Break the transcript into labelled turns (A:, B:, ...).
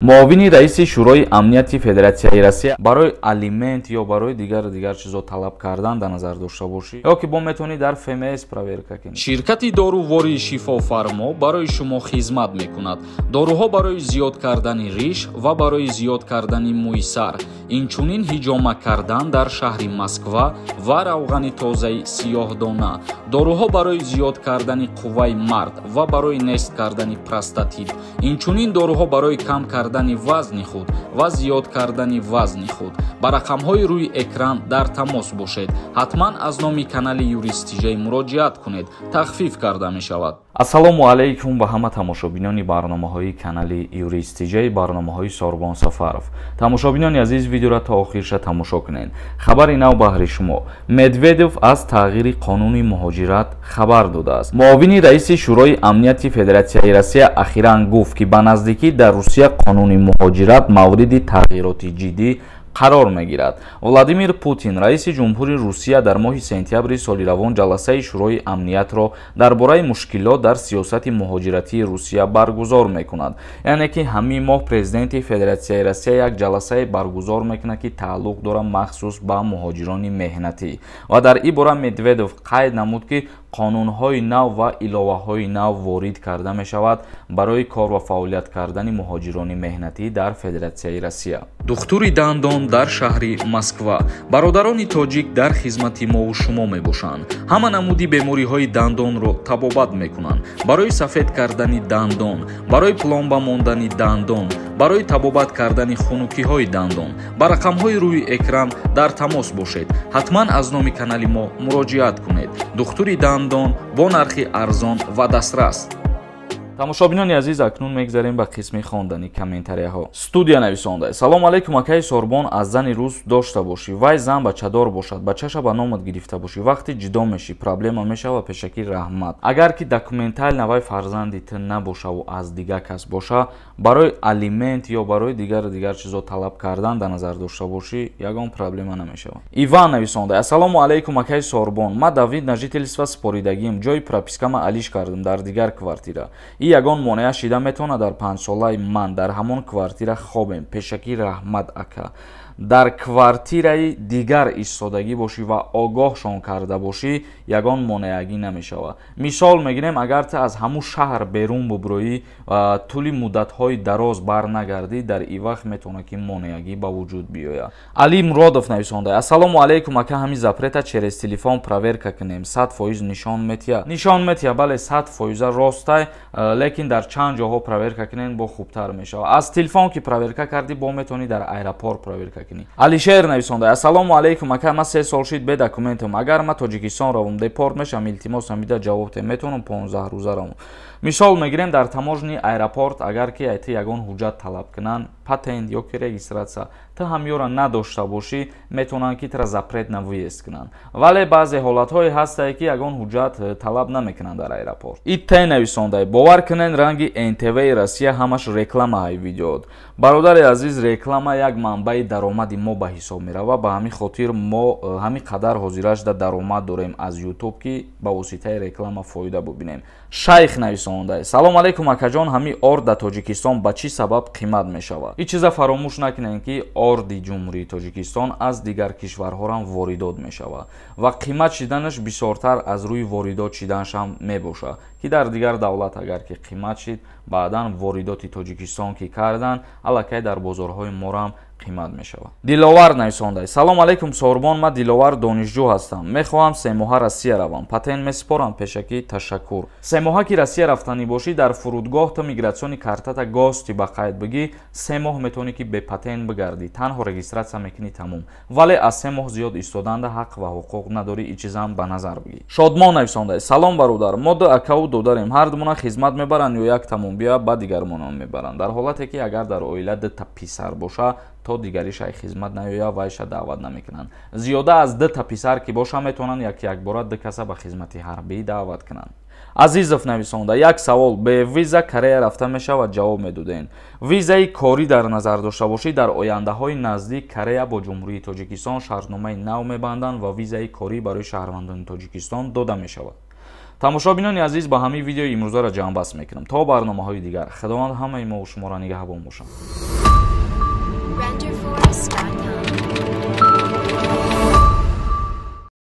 A: Муовини раиси Шӯрои амнияти Федератсияи Россия барои алимент ё барои дигар чизо талаб кардан дар назар дошта бошӣ, ё ки бо метавонӣ дар ФМС проверка кунӣ.
B: Ширкати дорувории Шифофармо барои шумо хизмат мекунад. Доруҳо барои зиёд кардани риш ва барои зиёд кардани мӯи сар, инчунин ҳиҷома кардан дар шаҳри Москва ва равғани тозаи сиёҳдона. Доруҳо барои зиёд кардани қувваи мард ва барои нест кардани простатит, инчунин доруҳо барои кам кардани вазни худ ва зиёд кардани вазни худ. Ба рақамҳои рӯи экран дар тамос бошед. Ҳатман аз номи канали Юрист ТЖ муроҷиат кунед, тахфиф карда мешавад.
A: Ассалому алайкум ба ҳама тамошобинони барномаҳои канали Юрист ТЖ, барномаҳои Сорбон Сафаров. Тамошобинони азиз, видеоро то охирша тамошо кунед. Хабари нав баҳри шумо. Медведев аз тағйири қонуни муҳоҷират хабар додааст. Муовини раиси Шӯрои амнияти Федератсияи Россия ахиран гуфт, ки ба наздикӣ дар Русия қонуни муҳоҷират мавриди тағйироти ҷиддӣ қарор мегирад. Владимир Путин, раиси ҷумҳури Русия, дар моҳи сентябри соли равон ҷаласаи Шӯрои амниятро дар бораи мушкилот дар сиёсати муҳоҷиратии Русия баргузор мекунад. Яъне ки ҳамин моҳ президенти Федератсияи Россия як ҷаласае баргузор мекунад, ки тааллуқ дорад махсус ба муҳоҷирони меҳнатӣ. Ва дар ин бора Медведев қайд намуд, ки қонунҳои нав ва иловаҳои нав ворид карда мешавад барои кор ва фаъолият кардани муҳоҷирони меҳнатӣ дар Федератсияи Россия.
B: Духтури дандон дар шаҳри Москва. Бародарони тоҷик дар хизмати мову шумо мебошанд. Ҳама намуди бемориҳои дандонро табобат мекунанд. Барои сафед кардани дандон, барои пломба мондани дандон, барои табобат кардани хунукиҳои дандон. Ба рақамҳои рӯи экран дар тамос бошед. Ҳатман аз номи канали мо муроҷиат кунед. Духтури дандон бо нархи арзон ва дастрас.
A: Тамошобинони азиз, акнун мегзарем ба қисми хондани комментарияҳо. Студия нависонда: Салом алейкум, акаи Сорбон, аз зани рус дошта бошӣ, вай зан бачадор бошад, бачаша ба номат гирифта бошӣ, вақти ҷудо мешӣ проблема мешава, пешакӣ раҳмат. Агар ки документально вай фарзанди ту набошаву аз дигар кас боша, барои алимент ё барои дигар чизо талаб кардан дар назар дошта бошӣ, ягон проблема намешава. Иван нависонда: Ассалому алейкум, акаи Сорбон, ма да вид на жительство споридагим, ҷои пропискама алиш кардам дар дигар квартира. Ягон монеа шида метавонад дар панҷсолаи ман дар ҳамон квартира хобем, пешакӣ раҳмат ака. Дар квартираи дигар истодагӣ бошӣ ва огоҳшон карда бошӣ, ягон монеагӣ намешавад. Мисол мегирем, агар ту аз ҳамун шаҳр берун бубурӯӣ ва тӯли муддатҳои дароз барнагардӣ, дар ин вақт метавонад ки монеагӣ ба вуҷуд биёяд. Али Муродов нависонда: Ассалому алайкум ака, ҳамин запрета через телефон проверка кунем, 100% нишон метиҳад. Нишон метиҳад, бале, 100% ростай, лекин дар чанд ҷоҳо проверка кунем бо хубтар мешавад. Аз телефон ки проверка кардӣ, бо метавонӣ дар аэропорт проверка кунӣ. Алишер нависонда: Ассалому алайкум ака, ман 3 сол шид бе документам, агар ман Тоҷикистон равам депорт мешавам, илтимос ҳамида ҷавоб те, метавонам 15 рӯза равам. Мисол мегирем, дар таможни аэропорт агар ки айти ягон ҳуҷҷат талаб кунанд, патент ё ки регистрация, ту ҳамёра надошта бошӣ, метавонанд ки тура запрет на выезд кунанд. Вале баъзе ҳолатҳое ҳастае, ки ягон ҳуҷҷат талаб намекунанд дар аэропорт. ИТ нависонда: Бовар кунед, ранги НТВ Россия ҳамаш реклама ҳай видеот. Бародари азиз, реклама як манбаи даромади мо ба ҳисоб меравад, ба ҳамин хотир мо ҳамин қадар ҳозирашда даромад дорем аз YouTube, ки ба воситаи реклама фоида бубинем. Шайх нависонда: Салом алейкум акаҷон, ҳамин орд дар Тоҷикистон ба чӣ сабаб қимат мешавад? Ин чиза фаромӯш накунед, ки орди Ҷумҳурии Тоҷикистон аз дигар кишварҳорам воридот мешавад ва қимат шиданаш бисёртар аз рӯи воридот шиданашам мебошад, ки дар дигар давлат агар ки қимат шид, баъдан воридоти Тоҷикистон ки кардан, аллакай дар бозорҳои морам қимат мешавад. Диловар нависонда: Салом алейкум Сорбон, ман Диловар донишҷӯ ҳастам, мехоҳам 3 моҳа Россия равам, патент месупорам, пешакӣ ташаккур. 3 моҳа ки Россия рафтанӣ бошӣ, дар фурудгоҳ ту мигратсиони картата гости ба қайд бигӣ, 3 моҳ метавонӣ ки бепатент бигардӣ, танҳо регистрация мекунӣ, тамом. Вале аз 3 моҳ зиёд истоданда ҳақ ва ҳуқуқ надорӣ, ин чизам ба назар бигӣ. Шодмон нависонда: Салом бародар, мо ду акаву додарем, ҳардумона хизмат мебаранд ё як тамом бия ба дигармонам мебаранд? Дар ҳолате ки агар дар оила 2 та писар боша, то дигариша хизмат наёя, вайша даъват намекунанд. Зиёда аз 2 та писар ки боша, метавонанд як якбора 2 каса ба хизмати ҳарбӣ даъват кунанд. Азизов нависонда: Як савол, бе виза Корея рафта мешавад? Ҷавоб медодем. Визаи корӣ дар назар дошта бошӣ, дар ояндаҳои наздик Корея бо Ҷумҳурии Тоҷикистон шартномаи нав мебанданд ва визаи корӣ барои шаҳрвандони Тоҷикистон дода мешавад. Тамошобинони азиз, ба ҳамин видеои имрӯзаро ҷамъбаст мекунам. То барномаҳои дигар, Худованд ҳамаи мову шуморо нигаҳбон бошад.